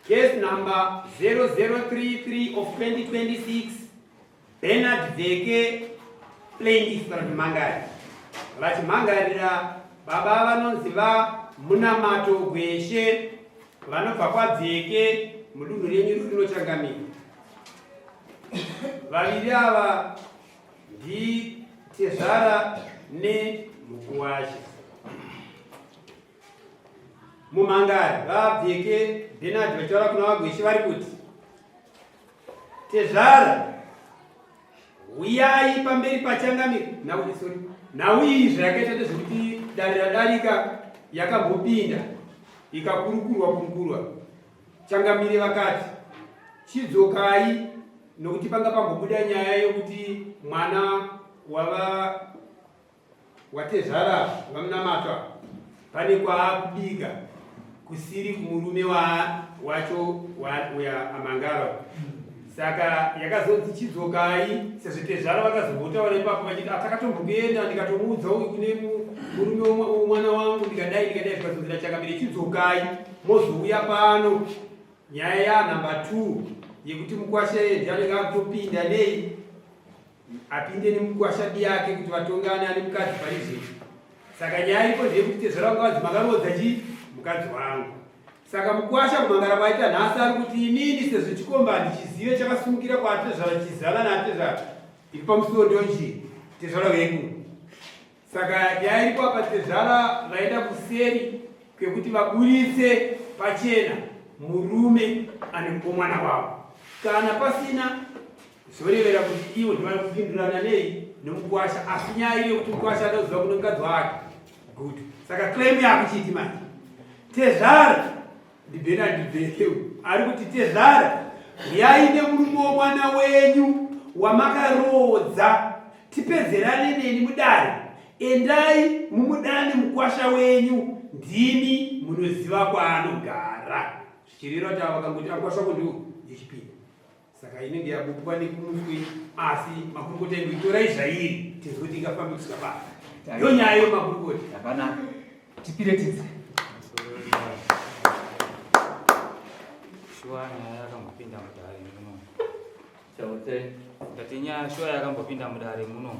Case number 0033 of 2026, Bernard Veke, plaintiff kana kuti mhangari, vachimhangarira baba vanonzi VaMunamato Gweshe vanobva kwaBveke mudunhu renyu rinochangamira. Vaviri ava nditezvara nemukuwasha. Mumhangari VaBveke Bernard vachitaura kuna VaGweshe vari kuti, Tezvara, huyai pamberi pachangamire. Nhau sorry. Nhau iyi zvayakaita ndezvekuti dare radarika yakambopinda ikakurukurwa kurukurwa. Changamire vakati chidzokai nokuti panga pambobuda nyaya yokuti mwana wava Watezvara vaMunamatwa pane kwaakubika kusiri kumurume wacho uya amangara saka yakazonzi chidzokai sezvo tezvara vakazombotaura ipapo vachiti atakatombokuenda ndikatomuudza uyu kune murume womwana wangu ndikadai ndikadai zvikazonzi nachakamire chidzokai mozouya pano nyaya yanumber 2 yekuti mukwasha iye ndiye anenge akutopinda nei apinde nemukwasha biyake kuti vatongane ane mukadzi pari zvino. Saka nyaya iripo ndeyekuti tezvara vanga vanzi makaroodza chii mukadzi wangu. Saka mukwasha kumangara kwaita nhasi ari kuti inini sezvo chikomba handichizive chakasimukira kwaatezvara chizana naatezvara iri pamusuwo ndonjii tezvara vedu. Saka nyaya iripo apa tezvara vaenda kuseri kwekuti vaburitse pachena murume ane mukomwana wavo. Kana pasina zvorevera kuti ivo ndivari kupindurana nei nomukwasha, asi nyaya iri yekuti mukwasha anoziva kune mukadzi wake. Good. Saka claim yakuchiti manje tezvara ndiBernard Bheke ari kuti tezvara huyai nemurume womwana wenyu wamakaroodza tipedzerane neni mudare endai mumudane mukwasha wenyu ndimi munoziva kwaanogara zvichireva kuti ava vakangoti akwasha wako ndiwo yechipinda saka inenge yabupwa nekumuswe asi makurukota edu itorai zvairi tinzwe kuti ingafambi kusvika pa ndo nyaya yo makurukota yakanaka tipire tidzi shuwa nyaya yakambopinda mudare muno ndati nyaya shuwa yakambopinda mudare muno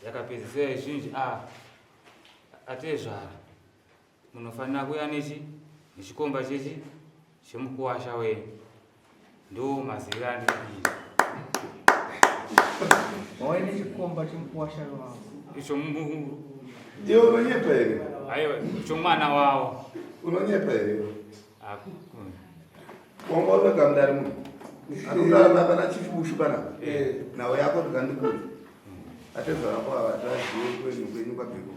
yakapedzisira izvinji a atezvara Munofanira kuya nechi nechikomba chechi chemukuwasha wenyu. Ndo maziviro andiri. Wauya nechikomba chemukuwasha wavo. Icho mu Iwe unonyepa here? Aiwa, icho mwana wavo. Unonyepa here? Wanga wega mudare muno. Anogara baba na chief Bushu pana. Eh. Nawo yako tikandikuudza. Atezvara kwa vatazive kwenyu kwenyu kwabveko.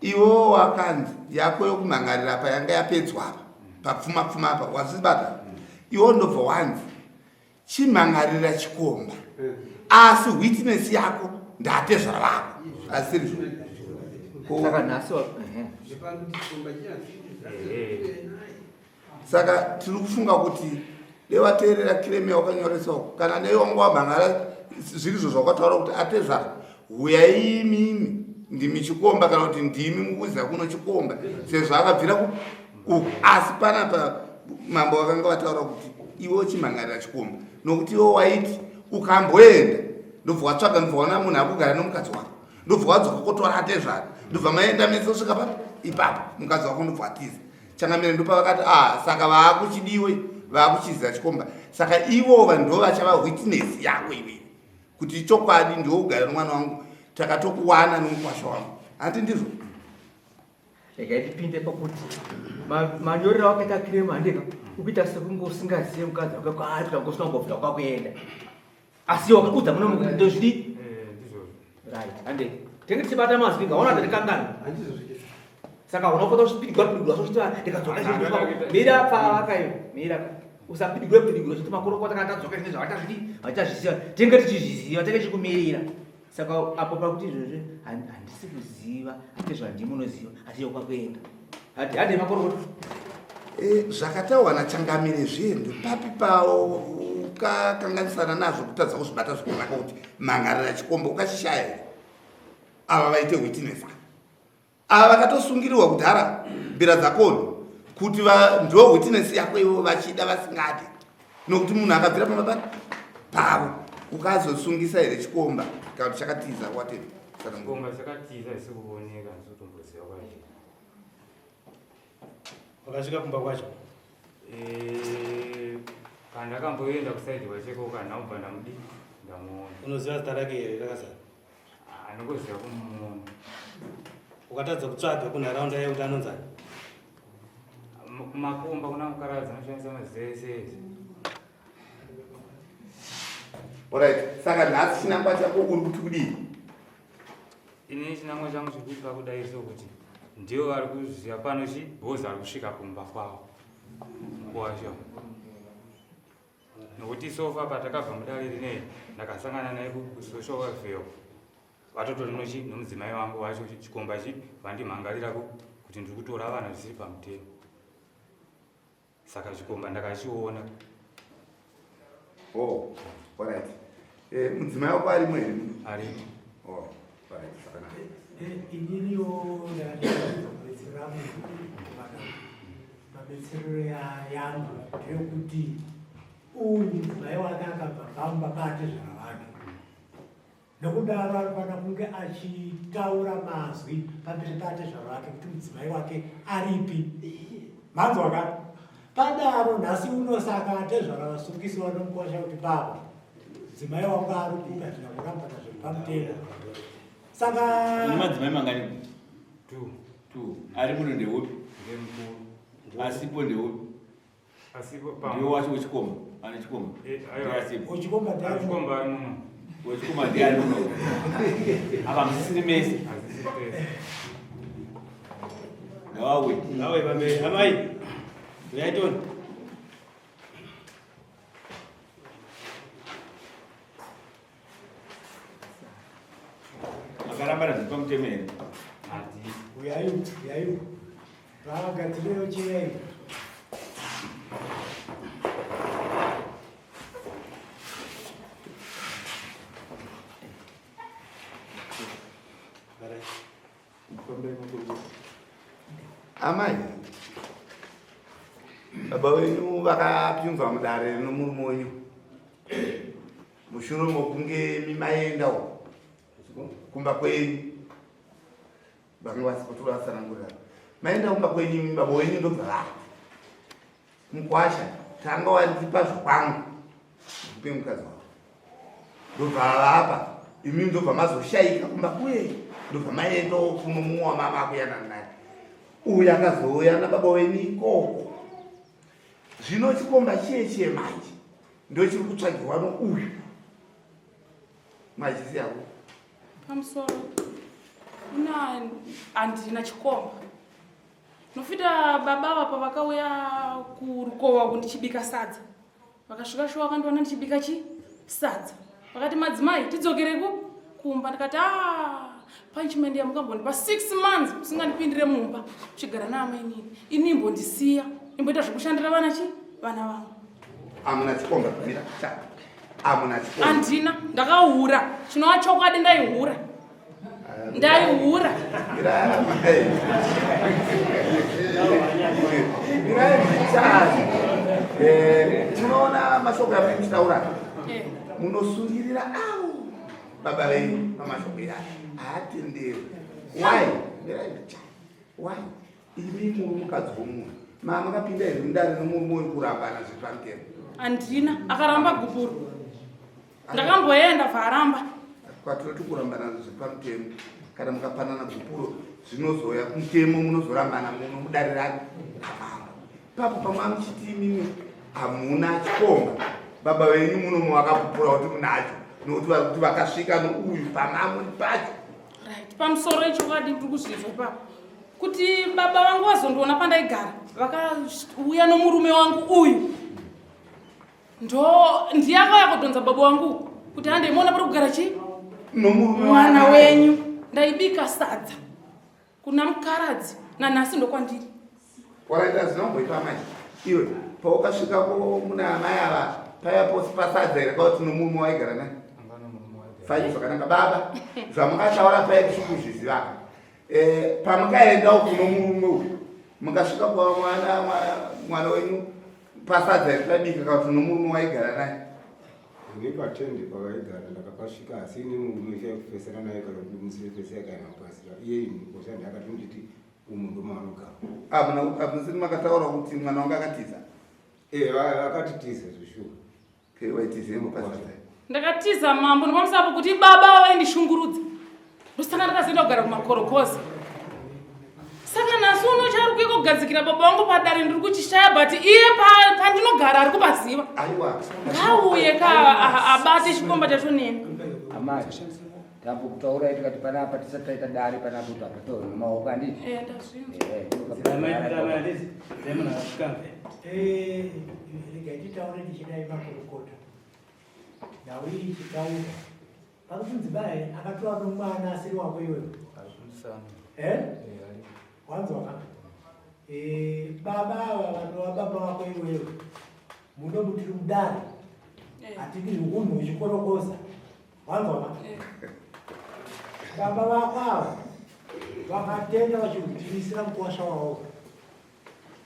Iwo wakanzi yako yokumhangarira apa yanga yapedzwa apa papfuma pfuma apa wazvibata iwo ndobva wanzi chimhangarira chikomba asi witness yako ndatezvara vako asirizvo saka nhasi Saka tiri kufunga kuti dai wateerera claim yawakanyoresa uko kana dai wanga wamhan'ara zvirizvo zvawakataura kuti atezvara huyai imimi ndimi chikomba kana kuti ndimi mukuziva kuno chikomba sezvo akabvira uku asi panapa mambo vakanga vataura kuti iwe uchimhan'arira chikomba nokuti iwe waiti ukamboenda ndobva watsvaga ndobva waona munhu akugara nomukadzi wako ndobva wadzoka kotora atezvara ndobva maenda mese osvika papi ipapo mukadzi wako ndobva watiza Changamire ndopavakati ah saka vaakuchidiwe vaakuchiziva chikomba saka ivova ndo vachava witness yako iwewe kuti chokwadi ndiwe ugara nomwana wangu takatokuwana nomukwasha wangu hanti ndizvo regai tipinde pakuti manyorero wakaita kirema handika ukuita sekunge usingazive mukadzi wake kwaari kuita usina kumbobvira kwakuenda asi wakaudza muno mukuti ndozvidi eh, right hande tenge tichibata mazwi ngaona tatikangana saka unofota uchipidigura pidigura sochiti ndikadzoka mira pavakayo mira usapidigure pidigura chiti makorokota kana tadzoka zvine zvavachazvidi vachazviziva tenge tichizviziva tenge tichikumirira saka apo pakuti izvozvi handisi kuziva ati zvandimunoziva asi yokwakuenda hadi hadi makorokota eh, zvakataurwa nachangamire zviye ndopapi pawo ukakanganisana nazvo kutadza kuzvibata zvakanaka kuti mhangarira chikomba ukachishaya here ava vaite witness ava vakatosungirirwa kudhara mbira dzakoni. Kuti ndo witness yako ivo vachida vasingadi. Nokuti munhu akabvira pamba pano pavo ukazosungisa here chikomba kana kuti chakatiza whatever. Chikomba chakatiza isi kuoneka ndinotomboziva kwacho. Wakasvika kumba kwacho? Eh, pandakamboenda kusaidi kwacheko kana ubva ndamudi ndamuona. Unoziva zita rake here rakazara? Ah, ndingoziva kumuona. Ukatadza kutsvaga kunharaunda yekuti anonzani? Kumakomba kuna mukaradzi anoshandisa mazita ese ese. Alright, saka nhasi chinangwa chako uri kuti kudii? Ini chinangwa changu chiri kuitwa kudai so kuti ndivo vari kuziva pano chi bhozi vari kusvika kumba kwavo mukuwasha nokuti sofa patakabva mudare rinei ndakasangana naye kusocial welfare vatotori nochi nomudzimai wangu wacho chikomba chi vandimhangarira kuti ndiri kutora vana zvisiri pamutemo saka chikomba ndakachiona. Oh, alright. Eh, mudzimai wako arimo here? Arimo. Oh, alright, zvakanaka. Eh, ininiwo ndakatadza kubetsera munhu mabetserero yangu ndeyekuti uyu mudzimai wake akabva pamba paatezvara vake Nokudaro anofanira kunge achitaura mazwi pamberi paatezvara vake kuti mudzimai wake aripi. Manzwa ka? Padaro nhasi uno saka atezvara vasungisiwa nomukwasha kuti baba mudzimai wangu ari kupi hatina kurambana zviri pamutemo. Saka Une madzimai mangani? Two. Two. Ari muno ndeupi? Ndemukuru. Asipo ndeupi? Ndiwe wacho wechikomba ane chikomba eh, wechikomba ndiari muno wechikomba ndiari muno apa musisiri mese ngawawe ngawawe pamberi amai uyai toni Makarambana zviri pamutemo here? Uyai, uyai. Vagadzireyo chiyai. Amai, baba venyu vakapinzwa mudare nomurume wenyu mushure mokunge imi maendawo kumba kwenyu vanga vasi kutovatsanangurira maenda kumba kwenyu imi baba wenyu ndobva vati mukwasha tanga wandipa zvekwangu kupe mukadzi wako ndobva vapa imi ndobva mazoshaika kumba kuye ndobva maendawo kuno mumwe wamama akuyanana naye uyu akazouya nababa wenyu ikoko zvino chikomba chiye chiye manje ndochiri kutsvagirwa nouyu majisi yako pamusoro una handina chikomba nofita baba vapa vakauya kurukova uku ndichibika sadza vakasvika shuwa vakandiona ndichibika chi sadza vakati madzimai tidzokere ku kumba ndikati a ah, punishment yamukambondipa 6 months musingandipindire mumba chigara naamainini ini imbondisiya imboita zvekushandira vana chi vana vangu amuna chikomba mira cha amuna chikomba andina ndakahura chinova chokwadi ndaihura ndaihura tinoona mashoko amuri kuchitaura munosungirira avo baba venyu pamashoko iyaya haatenderwi why why imi muri mukadzi womunhu maa makapinda here mudare nomurume uri kurambana zviri pamutemo handina akaramba gupuro ndakamboenda bvaaramba kwatinoti kurambana zviri pamutemo kana mukapanana gupuro zvinozouya kumutemo munozorambana muno mudare rani ramambo ipapo pamwe amuchiti imimi hamuna chikomba baba venyu muno mavakapupura kuti munacho nokuti vari kuti vakasvika nouyu pamamuri pacho right pamusoro ichokwadi ndiri kuzvinzwa ipapo kuti baba vangu vazondiona pandaigara vakauya nomurume wangu uyu ndo ndiye akauya kudhonza baba wangu kuti handei muona pari kugara chii mwana wenyu ndaibika sadza kuna mukaradzi nanhasi ndokwandiri waraita zvinomboipa manje iwe paukasvikako muna amai ava paya pose pasadza here kauti nomurume waigara naye fai zvakanaka baba zvamakataura paya tichikuzviziva eh, pamukaendawo kuno murume uyu Mukasvika kwa mwana mwana wenyu pasadza rikabika kana kuti nomurume waigara naye? Ini patende pavaigara ndakapasvika asi ini murume chaikufesana naye kana kuti musifese akaenda kupasira iye mukosha ndakatonditi umu ndomaanogara. Hamusiri makataura kuti mwana wangu akatiza? Eh, akatitiza zveshuwa. Okay, waitizei pasadza? Ndakatiza mambo nepamusana pokuti baba vaindishungurudza. Ndosaka ndakazoenda kugara kumakorokoza. Saka nhasi uno chaari kuuya kugadzikira baba vangu padare ndiri kuchishaya but iye pandinogara ari kupaziva. Aiwa. Ngauye ka abate chikomba chacho neni. Amai, tambokutaurai tikati panapa tisati taita dare panapa kuti apa taura nemaoko handiti? Eh, ndazvinzwa. Eh, regai titaure tichidai makurukota. Nhau iyi ichitaurwa. Pari kunzi bai akatora nomwana asiri wako iwewe. Eh? Wanzwa ka? Eh, baba ava vanova baba vako iwewe. Muno mutiri mudare. Hatidi hunhu hwechikorokoza. Wanzwa ka? Baba vako ava vakatenda vachihutirisira mukuwasha wavo.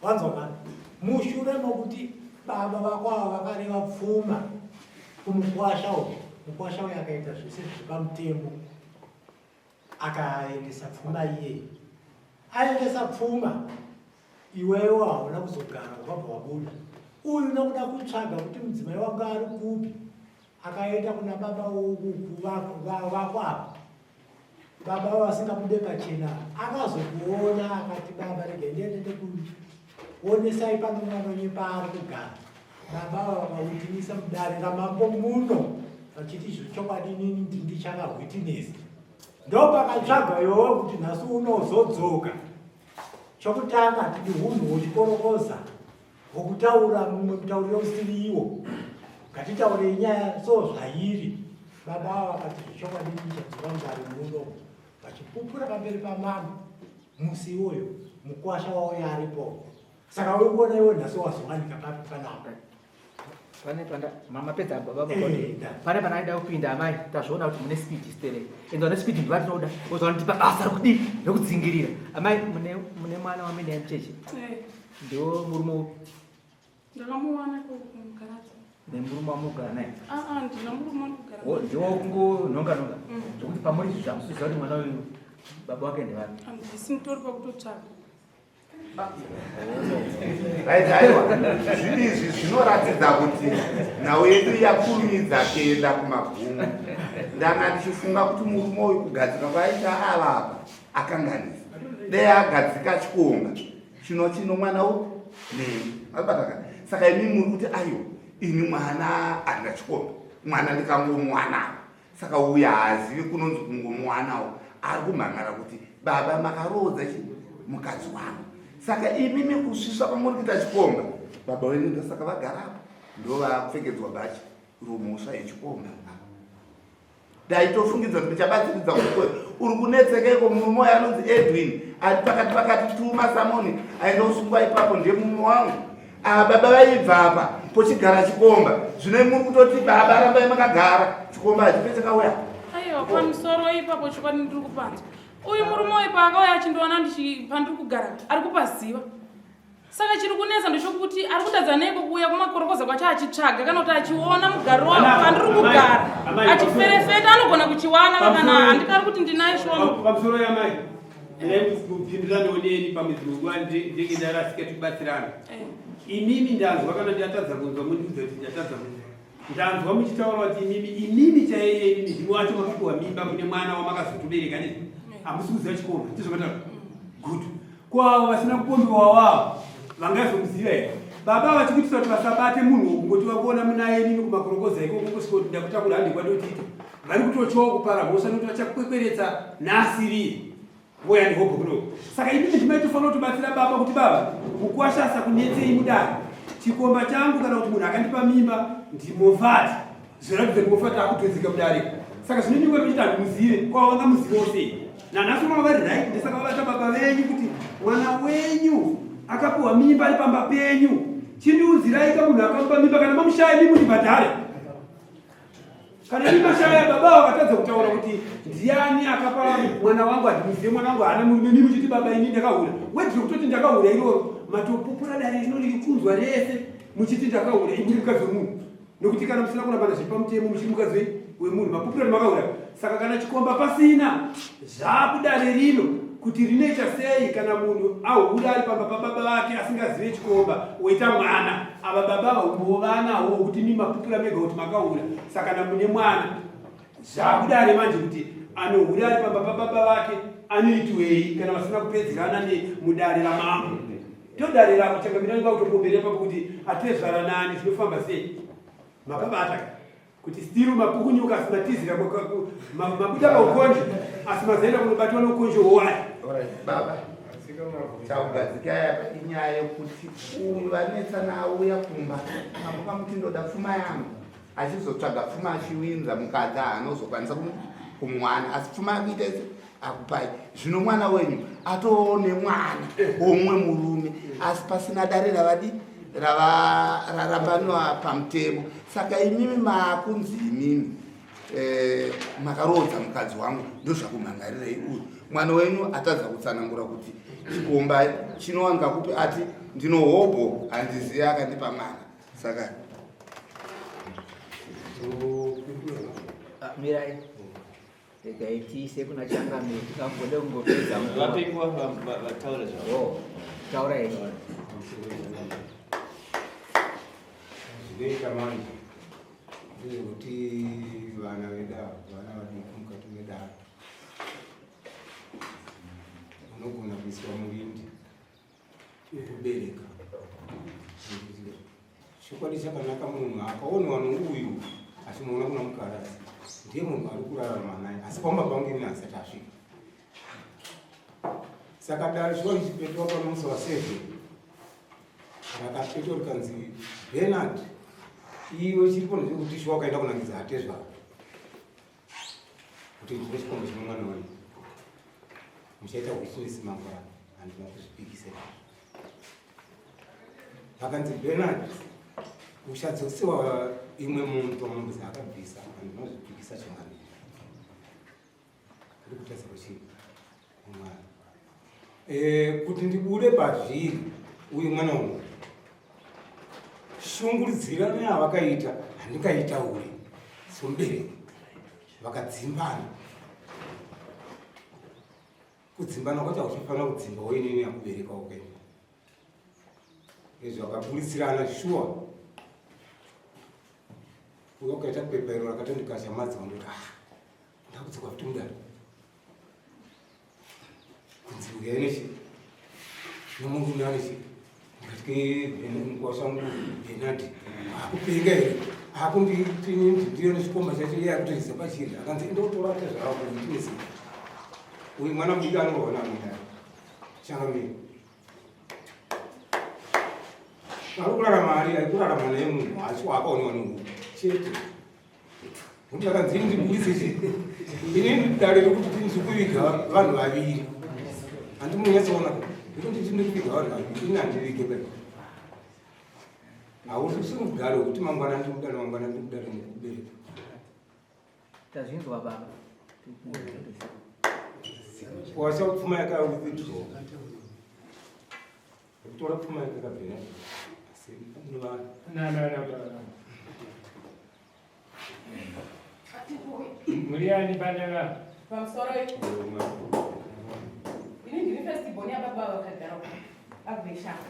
Wanzwa ka? Mushure mokuti baba vako ava vakareva pfuma kumukwasha uyu, mukwasha uyu akaita zvese zviri pamutemo, akaendesa pfuma iyeyi. Aendesa pfuma, iwewe hauna kuzogara wakabva wabuda. Uyu nokuda kutsvaga kuti mudzimai wangu ari kupi, akaenda kuna baba vako ava. Baba vasingabude pachena, akazokuona akati baba regai ndiende ndikuonesai pano mwana wenyu paari kugara. Baba ava vakautinisa mudare ramambo muno vachiti izvo chokwadi inini ndichava witness. Ndopakatsvaga iwewe kuti nhasi unozodzoka. Chokutanga hatidi hunhu hwechikorokoza hwokutaura mumwe mutauriro usiri iwo. Ngatitaurei nyaya so zvairi. Baba ava vakati zvechokwadi ndichadzoka mudare muno vachipupura pamberi pamambo musi iwoyo mukwasha wauya aripo. Saka uri kuona iwe nhasi wazowanika papi panapa? Pane panda mama pedza baba baba. Pane panaida kupinda amai tazviona kuti mune speed sterek. Ende vane speed ndivo vatinoda. Vozvandipa basa rekudii rekudzingirira. Amai mune mune mwana wamene mucheche. Ndiwo murume upi? Ndakamuwana kumugaradza. Nemurume wamugara naye? Ah ah, ndina murume wandikugara naye. Ndiwo kungonhonga nonga. Zvekuti pamuri izvi zvamusiziva kuti mwana uyu baba wake ndevapi. Handisi mutori pakutotsvaga. Right, aiwa zviri izvi zvinoratidza kuti nhau yedu yakurumidza kuenda kumagumo. Ndanga ndichifunga kuti murume uyu kugadzika kwaita ava apa akanganisa. Dai agadzika chikomba chino chino mwana upi neni abataka. Saka imi muri kuti aiwa ini mwana handina chikomba, mwana ndikangomuwana. Saka uya haazivi kunonzi kungomuwanawo, ari kumhangara kuti baba makaroodza chi mukadzi wangu. Saka imimi kusvisva kwamuri kuita chikomba, baba venyu ndosaka vagarapo, ndovapfekedzwa bhachi romhosva yechikomba. Ndaitofungidza kuti ndichabatsiridza kuti uri kunetseka iko murume uyo anonzi Edwin ari pakati pakati tuma samoni aenda kusungwa ipapo ndiye murume wangu. Ava baba vaibva apa pochigara chikomba, zvino muri kutoti baba rambai makagara chikomba hachipe chakauya. Aiwa pamusoro ipapo chokwadi ndiri kupanzwa. Uyu murume uyu paakauya achindiona pandiri kugara ari kupaziva. Saka chiri kunetsa ndechokuti ari kutadza neiko kuuya kumakorokoza kwacho achitsvaga kana kuti achiona mugariro wangu pandiri kugara achiferefeta anogona kuchiwana kana handikari kuti ndinaye shuwa. Pamusoro yamai kupinduranewo neni pamwe dzimwe nguva ndenge ndarasika tibatsirana. Imimi ndanzwa kana ndatadza kunzwa mundiudza kuti ndatadza kunzwa. Ndanzwa muchitaura kuti imimi imimi chaiye imimi ndimi wacho makapiwa mimba mune mwana wamakazotobereka ne hamusi kuziva chikoro ndizvo mataura. Good. Ko avo vasina kupombewa wavo vangazomuziva here? Baba vachikuitisa kuti vasabate munhu kungoti vakuona munaye imimi kumakorokoza ikoko kusvika kuti ndakutakura hande kwandotiita. Vari kutotywawo kupara mhosva nekuti vachakwekweretsa nasiriye. Voya ndihobho kuno. Saka imimi ndimaitofanira kutobatsira baba kuti baba mukwasha asakunetsei mudare. Chikomba changu kana kuti munhu akandipa mimba ndimofati. Zviratidza kuti mofati akutodzika mudare. Saka zvinonyengwa kuti handimuzive kwava vangamuzivawo sei? Nanhasi unoona vari right ndosaka vabata baba venyu kuti mwana wenyu akapiwa mimba ari pamba penyu. Chindiudzirai ka munhu akamupa mimba kana mamushaya imi mundibhadhare. Kana imi mashaya baba vakatadza kutaura kuti ndiani akapa mwana wangu, handimuzive mwana wangu haana murume, imi muchiti baba ini ndakahura. Wedzi kutoti ndakahura iroro matopupura dare rino riri kunzwa rese muchiti ndakahura, imi muri mukadzi wemunhu. Nokuti kana musina kurambana zviri pamutemo muchiri mukadzi wemunhu, mapupura kuti makahura. Saka kana chikomba pasina, zvakudare rino kuti rinoita sei kana munhu ahura ari pamba pababa vake asingazive chikomba woita mwana. Ava baba vaumbovanawo kuti mi mapupura mega kuti makahura. Saka kana mune mwana zvakudare manje kuti anohura ari pamba pababa vake anoitiwei kana vasina kupedzerana nemudare ramambo. Todare rako changamirani kwakutokomberera papo kuti atezvara nani zvinofamba sei. Mapabata kuti still mapukunyuka asi matizira mabuda paukonje asi mazaenda kunobatwa noukonje hwowaya. Alright, baba chakugadzika apa inyaya yekuti uyu vanetsana auya kumba mamukamuti ndoda pfuma yangu, achizotsvaga pfuma achiwinza mukadzi haanozokwanisa kumuwana, asi pfuma yakuita ise akupai. Zvino mwana wenyu atoone mwana womumwe murume asi pasina dare ravadi rarambanwa pamutemo. Saka imimi maakunzi imimi makaroodza mukadzi wangu, ndozvakumhangarirei uyu mwana wenyu atadza kutsanangura kuti chikomba chinowanika kupi, ati ndinohobho handizivi akandipa mwana. Saka Mirai, regai tiise kuna changamire tikambode kungopedza nguva. Vape nguva vataure zvavo. Oh, taura henyu. Zvinoita manje ndezvekuti vana vedu ava, vana vadiki mukati medare, unogona kuiswa murindi wekubereka. Chokwadi chakanaka, munhu akaonwa nouyu achimuona kuna mukarasi ndiye munhu ari kurarama naye, asi pamba pangu ini asati asvika. Saka dare shuwa richipetwa pamusi wa7 rakapetwa rikanzi Bernard, iwe chiripo ndechekuti shuwa wakaenda kunangidza atezvaro kuti ndine chikomba chine mwana wenyu, muchaita witness mangwana. Handina kuzvipikisa izvozvo. Vakanzi Bernard uchadzosewa imwe mombe pamombe dzaakabvisa. Handina kuzvipikisa changamire. Kuri kutadza kwechii mwana kuti ndibude pazviri uyu mwana uyu shungurudzirano yavakaita handingaitauri somubereki. Vakadzimbana, kudzimbana kwacho hakuchifanira kudzimba woinini akubereka upenyu izvo vakaburitsirana shuwa. Uyo ukaita pepa iro rakatondikasha madzi wandoti ah, ndakudzoka futi mudare kunzi uyai nechi nomurume anechi. Ndikati mukwasha wangu Benard akupenga here, akunditi ndiyo nechikomba chacho iye akutoisa pachiri. Akanzi ndotora tezvara kuitinesi uyu mwana mudiki anorohwa namudare changamire ari kurarama ari ari kurarama naye munhu wacho akaonwa nouku chete. Nokuti akanzi ini ndiburitse chi ini dare rekuti ndiri kuviga vanhu vaviri, handi munyatsoona ndikuti ndiri kuviga vanhu vaviri, ini handivige pai hausi mugaro wekuti mangwana ndiri kudare, mangwana ndiri kudare nekubereka. Tazvinzwa baba. Washa pfuma yaka withdraw kutora pfuma yakakabvira asi vanhu No, no, no, no, no. Muri ani panapa? Pamusoro, ini ndini first born yababa vakagara agweshaka.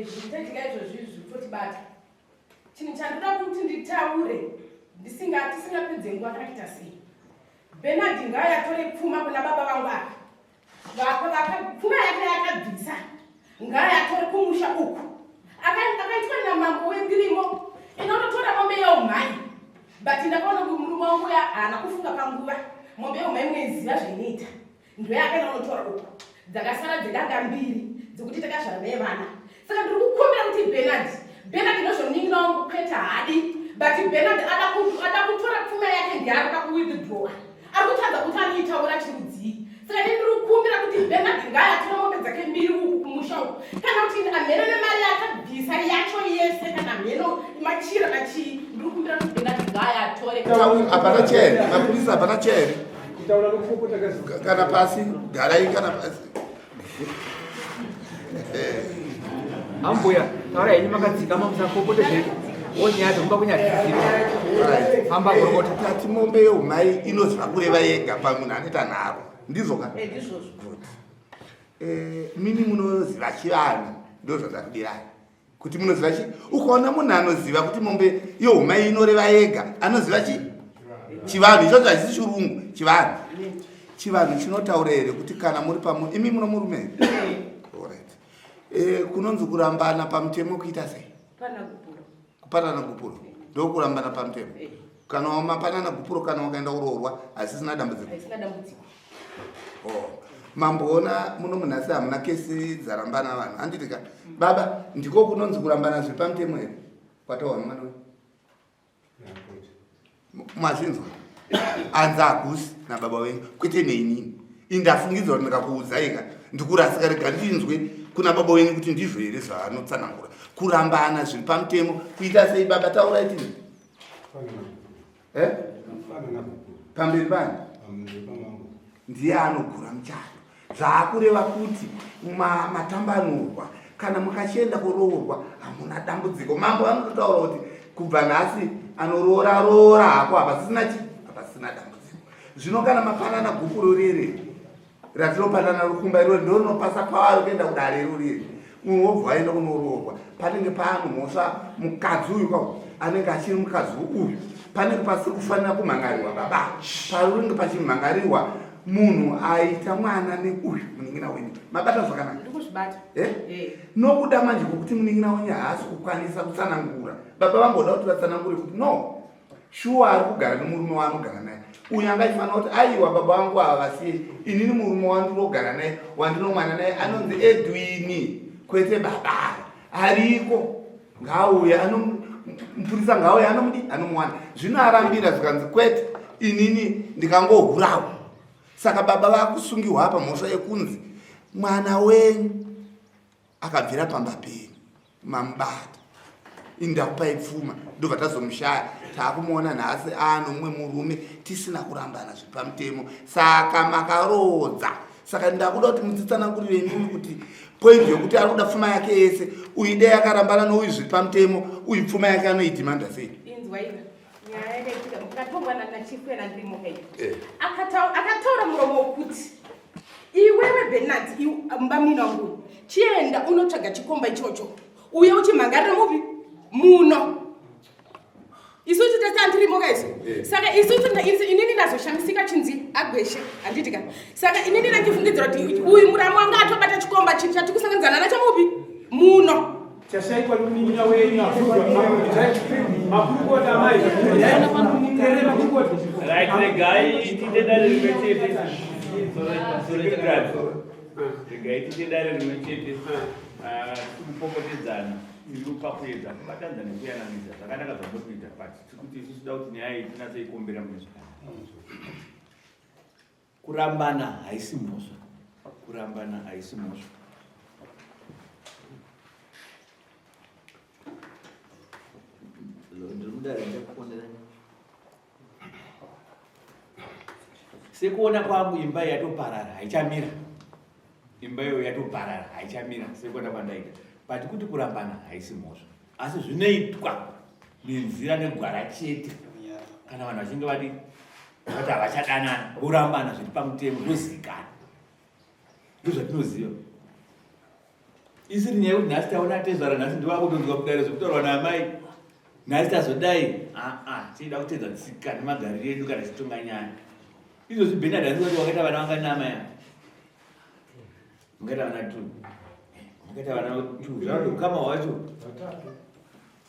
Zvikutoitika izvozvi zvitotibata. Chinhu chandoda kuti nditaure ndisinga tisingapedze nguva kana kuita sei, Bernard ngaayatore pfuma kuna baba vangu ava. Pfuma yake yakabvisa ngaayatore kumusha uku. Akaitwa namambo wendirimo inonotora mombe yeumhai, but ndakaona kuti murume wangu uya haana kufunga panguva. Mombe yeumhai munoiziva zvainoita, ndoyakaenda unotora uku. Dzakasara dzedanga mbiri dzekuti takazvara naye vana. Saka ndiri kukumbira kuti Bernard ndozvomunin'ina wangu kwete haadi, but Bernard ada kutora pfuma yake, ndiye kuwithdrawa, ari kutadza kuti anoitaura chirudzii. Saka ndiri kukumbira kuti Bernard ngaayatore mombe dzake mbiri uku kumusha. kumusha uku kana kuti mheno nemari yaakabvisa yacho yese kana mheno machira machii ndiri kumbira kuti Bernard ngaayatore Hapana chair, mapurisa hapana chair. Kana pasi, garai kana pasi. Ambuya, taura henyu makadzikama musapopote zvenyu. Wonyaya dzekumba kunyadzisira. Famba gorokota. Tati mombe yeumai inoziva kureva yega pamunhu anoita nharo. Ndizvo ka? Eh, ndizvozvo. Good. Eh, mimi munoziva chivanhu ndozvatakudirai. Kuti munoziva chi? Ukaona munhu anoziva kuti mombe yeumai inoreva yega, anoziva chi? Chivanhu ichocho hachisi chirungu, chivanhu. Chivanhu chinotaura here kuti kana muri pamu imi muno murume here? Alright. Eh, kunonzi kurambana pamutemo kuita sei? Pana gupuro. Kupanana gupuro ndokurambana pamutemo. Kana wamapanana gupuro kana wakaenda kuroorwa hasisina dambudziko. Haisina dambudziko. Oh. Mamboona muno munhasi hamuna kesi dzarambana vanhu handiti ka? Baba ndiko kunonzi kurambana zviri pamutemo here? Kwataurwa nemwana uyu. Mazvinzwa? Anzi hakusi nababa wenyu kwete neinini. Ini ndafungidzwa kuti ndikakuudzai ka ndikurasika rega ndinzwe kuna baba wenyu kuti ndizvo here zvaanotsanangura. Kurambana zviri pamutemo kuita sei baba taurai tini? Eh? Pamberi pani? Ndiye anogura muchato. Zvaakureva kuti matambanurwa kana mukachienda kuroorwa hamuna dambudziko. Mambo vanototaura kuti kubva nhasi anoroora roora hako hapasisina chi hapasisina dambudziko. Zvino kana mapanana gupuro rere ratinopanana rukumba irori ndo rinopasa kwavari kuenda kudare irori umwe wobva waenda kunoroorwa panenge paano mhosva mukadzi uyu kwao anenge achiri mukadzi uyu panenge pasiri kufanira kumhangarirwa baba parinenge pachimhangarirwa munhu aita mwana neuyu munin'ina wenyu mabata zvakanaka Ndikuzvibata. Eh? Eh. Nokuda manje kwokuti munin'ina wenyu haasi kukwanisa kutsanangura baba vamboda kuti vatsanangure kuti no shuwa ari kugara nemurume waanogara naye uyu anga achifanira kuti aiwa baba vangu ava vasiye inini murume wandinogara naye wandinomwana naye anonzi edwini kwete baba ariko ngaauye mupurisa ngaauye anomudi anomuwana zvino arambira zvikanzi kwete inini ndikangohurawo saka baba vakusungihwa apa mhosva yekunzi mwana wenyu akabvira pamba penyu mamubata ini ndakupai pfuma ndobva tazomushaya taakumuona nhasi anomumwe murume tisina kurambana zviri pamutemo saka makaroodza saka ndakuda kuti mudzitsanangurire imimi kuti point yokuti ari kuda pfuma yake yese uyu dei akarambana nouyu zviri pamutemo uyu pfuma yake anoidhimanda sei Inzwa iwe. Nyaya yakaitika mukatongwa nachifu yena ndiri moka iyi. Eh. Akataura muromo wokuti iwewe Bernard mubamnini wangu chienda unotsvaga chikomba ichocho uye uchimhangarira mupi muno isusu tese andirimo ka isu Eh. saka isusu inini ndazoshamisika chinzi agweshe handiti ka saka inini ndachifungidzira kuti uyu muramu wanga atobata chikomba chinhu chatiri kusanganidzana nacho mupi muno Chashaikwa munin'ina wenyu makurukota amai makurukota. Right, regai tiite dare rimwe chete. Regai tiite dare rimwe chete. Ah, Tikupopotedzana iri pakuedza kubatanidza nekuyananisa zvakanaka zvamuri kuita but tiri kuti isusu toda kuti nyaya iyi tinatsoikombera mune zvakanaka. Kurambana haisi mhosva. Kurambana haisi mhosva. Ndiri mudare ndichakufonera. Sekuona kwangu imba yatoparara haichamira. Imba iyo yatoparara haichamira sekuona kwandaita. But kuti kurambana haisi mhosva. Asi zvinoitwa nenzira negwara chete. Kana vanhu vachinge vadi vati havachadanana vorambana zviri pamutemo zvozivikanwa. Ndozvatinoziva. Isiri nyaya yekuti nhasi taona tezvara nhasi ndivakutonzwa kudare zvekutaurwa naamai nhasi tazodai aa tichida kuteedza tsika nemagariro edu kana tichitonga nyaya izvozvi benard hanzi wati wakaita vana vangani naamai ava makaita vana two makaita vana two zvakuti ukama hwacho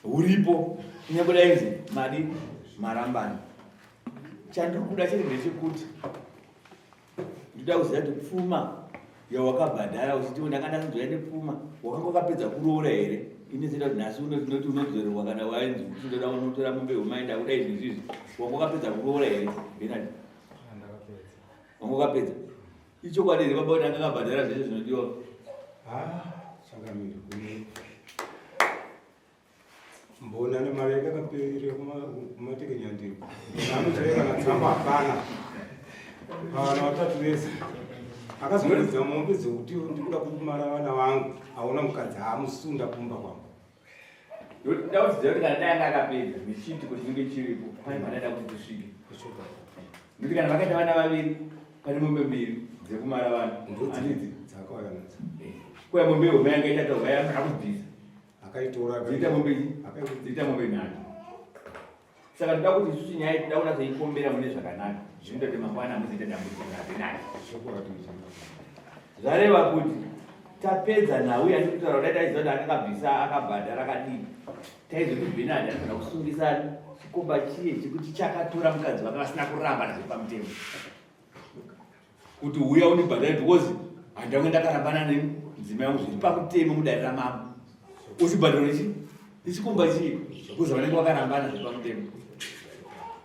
huripo kunyange dainzi madi marambani chandiri kuda chete ndechekuti Ndoda kuziva kuti pfuma yawakabhadhara uchiti ndanga ndakanzouya nepfuma wakanga wakapedza kuroora here? Ini ndinoda kuti nhasi uno tinoti unodzorerwa kana wainzi kuti ndoda unotora mombe yomai ndakuda izvi izvi. Wanga wakapedza kuroora here? Bernard. Wanga wakapedza. Ichokwadi here baba kuti anga akabhadhara zvese zvinodiwa? Ah. Changamire kune mbona nemari yake akaperera kumatekenyandiro anochaiva kana tsamba hapana pavana vatatu vese akazomuridza mombe dzekuti ndikuda kumara vana vangu aona mukadzi amusunda kumba kwangu Ndauziva kuti kana dai anga akapedza nechiitiko chinenge chiripo pane pandaida kuti tisvike. Nekuti kana vakaita vana vaviri pane mombe mbiri dzekumara vanhu. Handidzi. Dzakauya nadzo. Kuya mombe hombe yanga ichataurwa yanga akubvisa. Akaitora. Dziita mombe dziita mombe nhatu. Saka toda kuti isusu nyaya iyi toda kunatsoikombera mune zvakanaka zvinoita kuti mangwana hamuzoita dambudziko naBenard. Zvareva kuti tapedza nhau yandiri kutaura kudai taiziva kuti akakabvisa akabhadhara akadii taizoti Benard anofanira kusungisa chikomba chiye chekuti chakatora mukadzi wake vasina kuramba nazvo pamutemo kuti huya undibhadhare because handange ndakarambana nemudzimai wangu zviri pamutemo mudare ramambo usibhadharo nechi nechikomba chii because vanenge vakarambana zviri pamutemo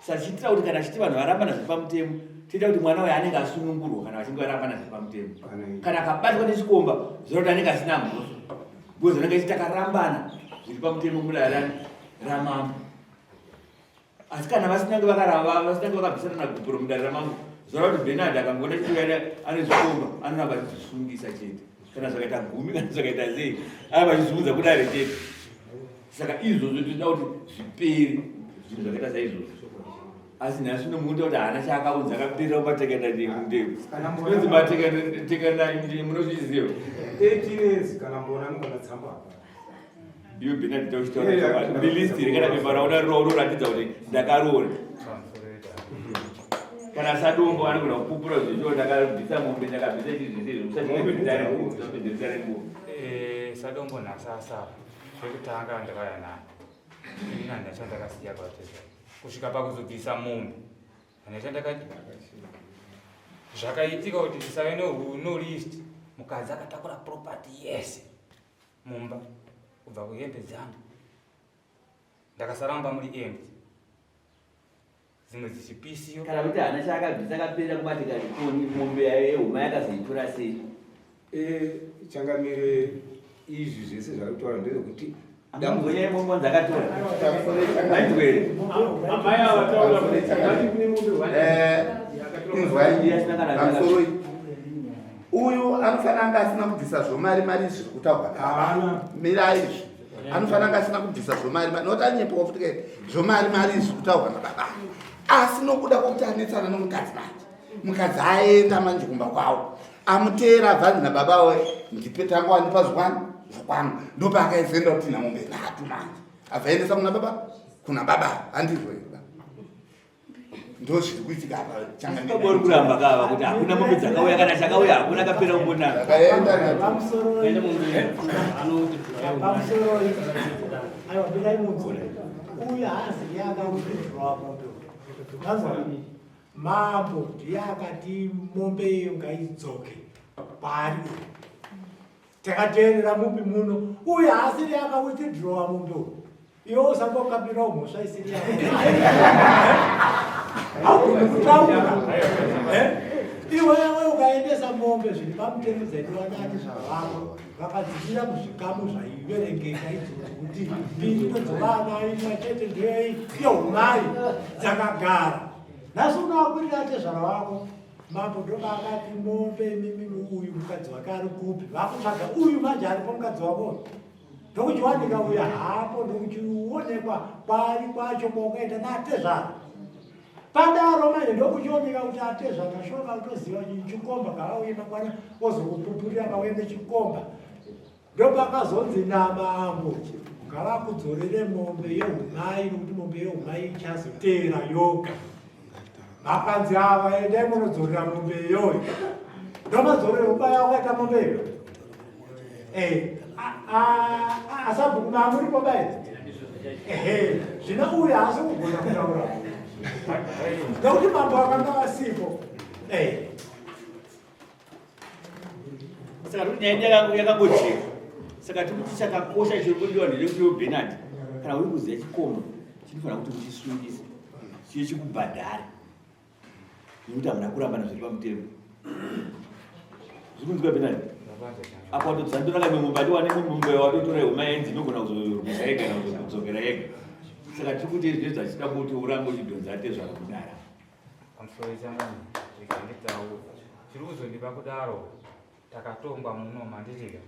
sachiitira kuti kana chiti vanhu varambana zviri pamutemo toita kuti mwana uyo anenge asunungurwa kana vachinge varambana zviri pamutemo kana akabatwa nechikomba zvino kuti anenge asina mhosva because anenge achiti takarambana zviri pamutemo mudare ramambo asi kana vasinange vakarava vasinange vakabvisana nagupuro mudare ramambo zvoreva kuti benard akangoona chikuya ane zvikomba anoramba achizvisungisa chete kana zvakaita gumi kana zvakaita sei aramba achizviunza kudare chete saka izvozvo tinoda kuti zvipere zvinhu zvakaita saizvozvo asi nhasi unomuita kuti haana chaakaunza akaperera kumatekandainzi matekandainde munozviziva kana mbona anogona tsamba apa Iwe Bernard tauchitaura chokwadi. Uri list here kana pepa rauna raunoratidza kuti ndakaroora. Kana sadombo anogona kupupura zvezvo ndakabvisa mombe ndakabvisa ichi zvese izvo musachipedzera nguva musapedzera nguva. Eh, sadombo nhasi asara. Zvekutanga ndakauya naye. Ini handina chandakasiya kwatezvara. Kusvika pakuzobvisa mombe. Handina chandakadi. Zvakaitika kuti tisave no list. Mukadzi akatakura property yese. mumba kubva kuhembe dzangu ndakasara mumba muri empty dzimwe dzichipisiwa kana kuti haana chaakabvisa akapera kubatika rikoni mombe yayo yehuma yakazoitora sei eh, changamire izvi zvese zvari kutaura ndezvekuti dambudziko mombe dzakatora aitwere amai ava taura eh, inzwai pamusoroi uyu anofanira anga asina kubvisa zvomari mari zviri kutaurwa mirai izvi anofanira anga asina kubvisa zvomari mari nokuti anyepawo futi ke zvomari mari izvi kutaurwa nababa asi nokuda kwokuti anetsana nomukadzi manje mukadzi aenda manje kumba kwavo amuteera abvanzi nababa we ndipe tanga wandipa zvokwani zvokwangu ndopaakaizenda kuti namombe nhatu manje abva aendesa kuna baba kuna baba handizvo ndozviri kuitika apa changamire kuramba kava kuti hakuna mombe dzakauya kana chakauya hakuna kapera kumbonaka akaenda pamusoroi aiwa mirai munzwe uyu haazi ndiye akawithdrawa mombe manzwa mambo ndiye akati mombe iyo ngaidzoke paari uyu Takateerera mupi muno uyu haasiri akawithdrawa mombe uyu. Iwe usangokapirawo mhosva isiri yako. Haugoni kutaura. Eh? Iwewe ukaendesa mombe zviri pamutemo dzaidiwa nati zvavako vakadzidira muzvikamu zvaiverengeka idzodzo kuti mbiri ndodzevana imwe chete ndeyei yeumai dzakagara. Nhasi unoakwirira atezvara wako Mambo ndopaakati mombe imimi uyu mukadzi wake ari kupi vakutsvaga uyu manje aripo mukadzi wako ndokuchiwanika uyu hapo ndokuchionekwa kwari kwacho kwaukaita naatezvara padaro manje ndokuchioneka kuti atezvara shoka utoziva chikomba ngavauye mangwana ozokupupurira vauye nechikomba Ndopakazonzi namambo ngavakudzorere mombe yeumai nokuti mombe yeumai ichazoteera yoga. Makanzi ava endai munodzorera mombe iyoyo. Ndomadzorero ubaya wakaita mombe iyo. Eh, asabhuku mamuripo bai. Ehe, zvino uyu haasi kugona kutaura. Nokuti mambo akanga asipo. Eh. saka tikuti nyaya yedu yakangojeka saka tikuti chakakosha chiri kudiwa ndechekuti iwe Bernard kana uri kuziva chikomba chinofanira kuti uchisungise chiye chikubhadhare nekuti hamuna kurambana zviri pamutemo zviri kunzwika Bernard. Apo watodzandura kamwe mombe atiwane imwe mombe watotora yehuma yenzi inogona kuzorwisa yega kana kudzokera yega. Saka tiri kuti izvi zvachida kuti urambe uchidhonza atezvara kudara. Pamusoro changani rega nditaure. Chiri kuzondipa kudaro takatongwa muno manditika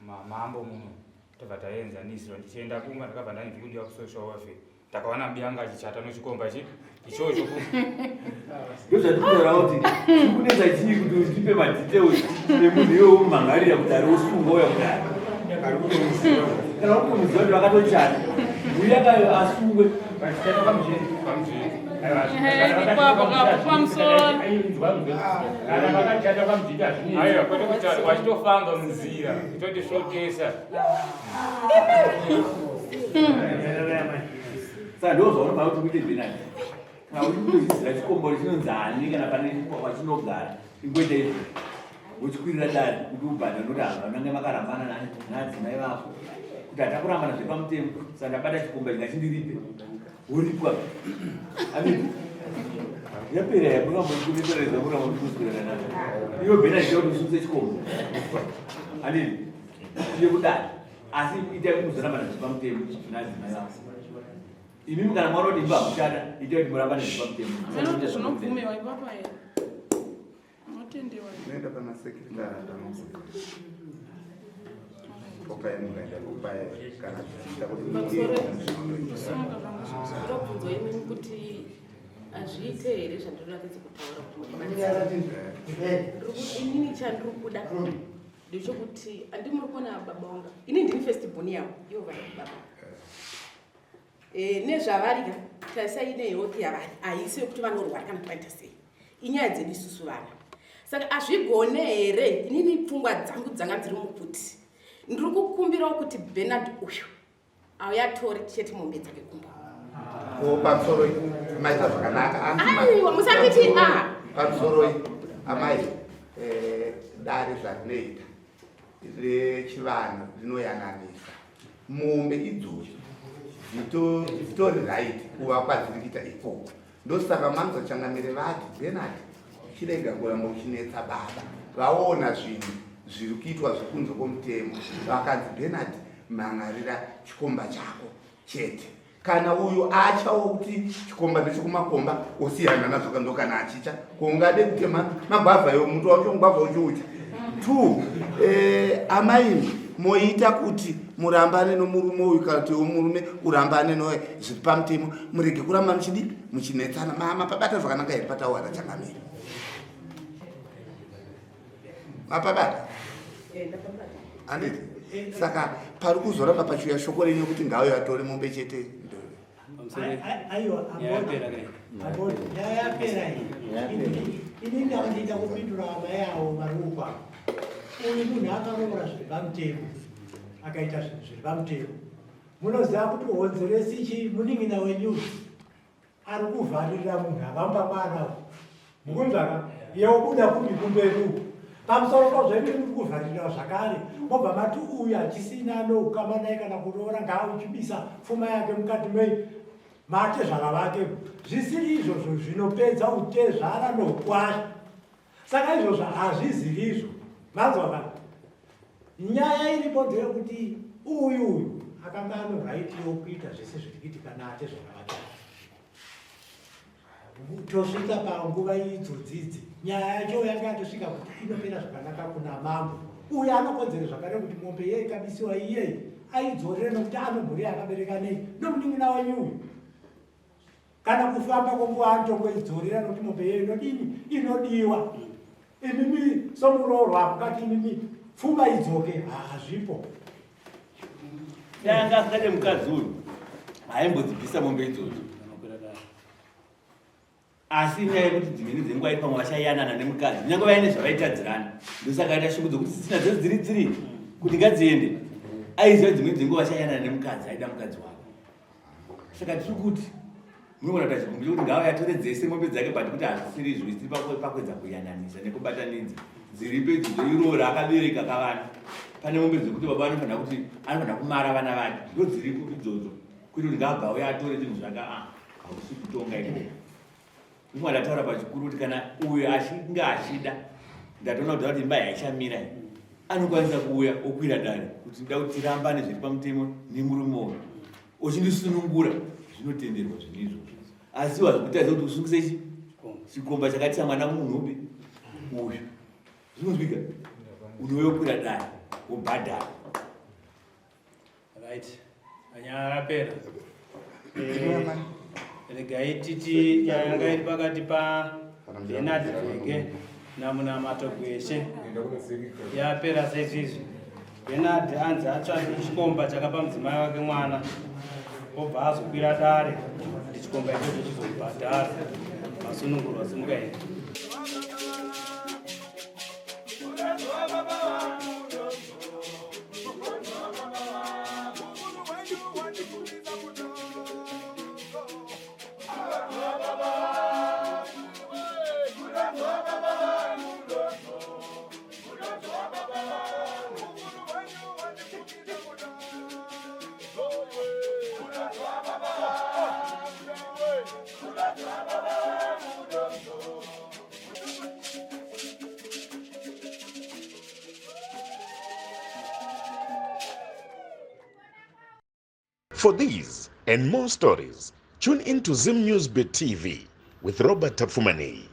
mamambo muno tobva taenzanisirwa ndichienda kumba ndakabva ndani ndikudiwa kusocial welfare ndakaona mbiya anga achichata nochikomba chi ichocho ndozvatinotaura kuti chikunetsa chii kuti utipe madetails emunhu iwe umhangarira kudare wosunga uya kudare kana utomuziva kuti vakatochata uya kayo asungwe Aiwa, kwete kuchata wachitofamba munzira itondisvotesa Saka ndo zvaunobva kuti kuite bhenani. Kana uri kuzidzira chikombori chinonzi ani kana pane kwachinogara ingoita izvo. Wochikwirira dare kuti ubhadhare nokuti hava vanenge makarambana nani naadzimai vako. Kuti hatakurambana zvepamutemo saka ndabata chikomba chingachindiripe. Woripwa. Amini. Yapera yamukambokunesereza muramba mukuswirana nayo. Iwe bhenani kuti usutse chikomba. Anini. Iye kudare. Asi itai kuti muzorambana zviri pamutemo naadzimai vako. Imimi kana mwaona kuti imba hamuchada, itai kuti murambane zviri pamutemo. Zvinoti zvinobvumiwa ipapa here? Unotendewa here? Unoenda pana sekretari panokuti popai mukaenda popai kana zvichiita kuti Kusunga zvangu zvose. Ndobvunzwa imimi kuti hazviite here zvandinoratidza kutaura kuti mubatsire. Ndiri kuti inini chandiri kuda ndechekuti andi muri kuona baba wanga ini ndini first born yavo ivo vari baba e, nezvavari ka tarisai nehealth yavari haisi yekuti vanorwara kana kuti vaita sei inyaya dzedu isusu vana saka hazvigone here inini pfungwa dzangu dzanga dziri mukuti ndiri kukumbirawo kuti Bernard uyu auya atore chete mombe dzake kumba. Ko pamusoro maita zvakanaka. Aiwa, musanditi a. Pamusoro amai, dare zvarinoita rechivanhu rinoyananisa mombe idzodzo dzitori right kuva kwadziri kuita ikoko. Ndosaka manzwa changamire vati Bernard chirega kuramba uchinetsa baba vaona zvinhu zviri kuitwa zvekunze kwomutemo. Vakanzi Bernard mhan'arira chikomba chako chete. Kana uyu achawo kuti chikomba ndechekumakomba osiyana nazvo kando kana achicha ko ungade kutema magwavha iwo muti wacho mugwavha uchiucha. Two, amai moita kuti murambane nomurume uyu kana kuti murume urambane noye zviri pamutemo murege kuramba muchidi muchinetsana. Mama pabata zvakanaka here patauwana changamire? Mapabata handiti? Saka pari kuzoramba pachiuya shoko renyu kuti ngauye atore mombe chete. Aiwa, abodi nyaya yapera iyi. Ini ndakandiita kupindura amai avo vari ukwa. Uyu munhu akaroora zviri pamutemo, akaita zvinhu zviri pamutemo. Munoziva kuti honzeresi chi munin'ina wenyu ari kuvharirira munhu avamba mwana mukunzvaka yeobuda kupi kumberi uku pamusoro pazvo imi muri kuvharirira zvakare mobva mati uyu hachisina noukama naye kana kuroora ngaauchibisa pfuma yake mukati mei matezvara vake zvisiri izvozvo zvinopedza utezvara noukwasha. Saka izvozvo hazviziri izvo manzwa ka. Nyaya iripo ndeyekuti uyu uyu akanga ano right yokuita zvese zviri kuitika naatezvara vake. Tosvika panguva idzodzidzi nyaya yacho yanga yatosvika kuti inopera zvakanaka kuna mambo. Uyu anokodzera zvakare kuti mombe iye ikabisiwa iyeyi aidzorere nokuti ano mhuri yakabereka nei nomunin'ina wenyu uyu. Kana kufamba kwenguva anotongoidzorera nokuti mombe iyeyo inodini inodiwa. Imimi somuroorwa mukati imimi pfuma idzoke hazvipo. Dai anga asingade mukadzi uyu haimbodzibvisa mombe idzodzo. Asi inyaya yekuti dzimweni dzenguva iri pamwe vachayanana nemukadzi nyange vaine zvavaitadzirana ndosaka aita shungu dzokuti dzisina dzese dziri dziri kuti ngadziende. Aiziva dzimweni dzenguva vachayanana nemukadzi aida mukadzi wake. Saka tiri kuti munogona kuita chigumbu chekuti ngauye atore dzese mombe dzake but kuti hazvisiri izvo tiri pakuedza kuyananisa nekubatanidza dziripo idzodzo iro raakabereka kavana. Pane mombe dzekuti baba anofanira kuti anofanira kumara vana vake ndo dziripo idzodzo kuita kuti ngaabva auye atore zvinhu zvake. Hausi kutonga ikoko. Umwe ndataura pachikuru kuti kana uyu achinge achida ndatoona kuti imba yaichamira iyi. Anokwanisa kuuya okwira dare kuti ndoda kuti tirambane zviri pamutemo nemurume uyu ochindisunungura, zvinotenderwa zvinhu izvozvo. Asi wazvikutaridza kuti usungise chi chikomba chakatisa mwana munhu upi uyu, zvinonzwika, unouya okwira dare wobhadhara. Right, nyaya yapera. Regai titi nyaya yanga iri pakati pa Bernard Vheke naMunamato Gweshe yapera seizvizvi. Bernard anzi atsvake chikomba chakapa mudzimai wake mwana, obva azokwira dare kuti chikomba ichocho chizomubhadhara. Masunungurwa, simuka here? For these and more stories, tune in to Zim News Bit TV with Robert Tafumani.